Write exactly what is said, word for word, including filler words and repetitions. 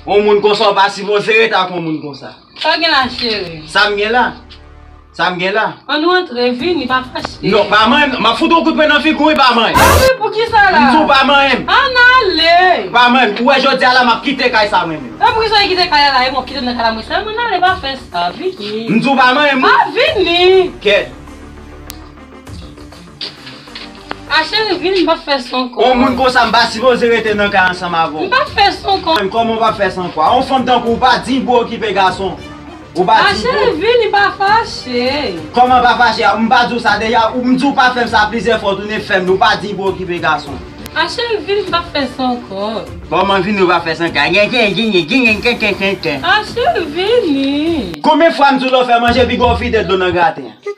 On moun konsa ou pa sipoze ret ak on moun konsa. Sa w gen la, cheri? Sa m gen la? Sa m gen la? Ann rantre, vini, pa fache. Non, pa manyen m. M ap fout yon kout pwen nan figi w, wi, pa manyen m. A wi, poukisa la? M di w pa manyen m. Ann ale. Pa manyen m. Ou wè jodi a la, m ap kite kay sa mwen menm. E poukisa w kite kay la la? E mwen kite nan kay la mwen sèlman, ann ale, pa fè sa, vini. M di w pa manyen m. A, vini. Kèt. A, cheri, vini, m p ap fè sa ankò. On moun konsa, m pa sipoze rete nan kay ansanm avè w. M p ap fè sa ankò. Kòman w p ap fè sa ankò? On fanm tankou w pa diy pou okipe gason. Ou pa diy pou... A, cheri, vini, pa fache. Kòman pa fache? M pa di w sa deja? Ou, m di w pa fè m sa plizyè fwa, ou tounen fè m li. Ou pa diy pou okipe gason. A, cheri, vini, m p ap fè sa ankò. Kòman vini, ou pa fè sa ankò? Gen, gen, gen, gen, gen, gen, gen, gen, gen, gen. A, cheri, vini. Konbyen fwa m di w lè w fè manje, piga w vide dlo nan graten an?